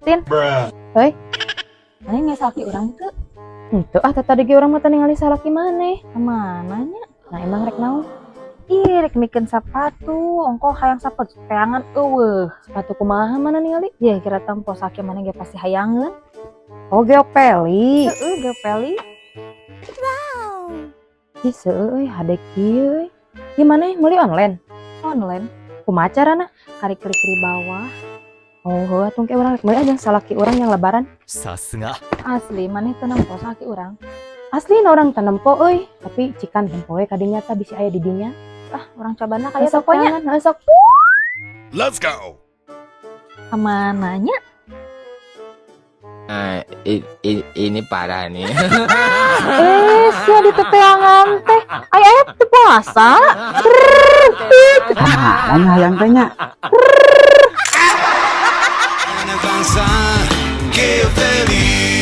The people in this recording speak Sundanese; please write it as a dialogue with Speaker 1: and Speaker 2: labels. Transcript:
Speaker 1: Tin.
Speaker 2: Hoi.
Speaker 1: Maneh nggak salaki urang teu?
Speaker 2: Henteu ah, tadi ge urang mah teu ningali salaki maneh.
Speaker 1: Kemana nya?
Speaker 2: Nah, emang rek naon?
Speaker 1: Ih, rek mikeun sapatu, ongkoh hayang sapatu teangan euweuh.
Speaker 2: Sepatu kumaha mana ningali?
Speaker 1: Ya kira tempo salaki maneh ge pasti hayangeun.
Speaker 2: Oh, Geopeli.
Speaker 1: Heeh, Geopeli.
Speaker 2: Ih, seueuh euy, hade kieu euy. Ieu maneh meuli online?
Speaker 1: Online.
Speaker 2: Kumaha carana?
Speaker 1: Kari klik di bawah.
Speaker 2: Oh, heuh atuh, ke urang rek meuli aja salaki urang yang Lebaran.
Speaker 3: さすが。
Speaker 1: Asli maneh teu nempo salaki urang?
Speaker 2: Asli na urang teu nempo euy, tapi cikan tempo we kadinya tah, bisi aya di dinya.
Speaker 1: Ah, urang cobana kali
Speaker 2: Sok
Speaker 1: tokonya.
Speaker 2: Tangan, heuh, sok.
Speaker 4: Let's go.
Speaker 1: Kemana nya?
Speaker 5: Nah, ini parah nih.
Speaker 1: Eh, sia diteteangan teh. Ai aya teu puasa.
Speaker 6: Mana hayang teh nya?
Speaker 4: Anak bangsa, Geopeli.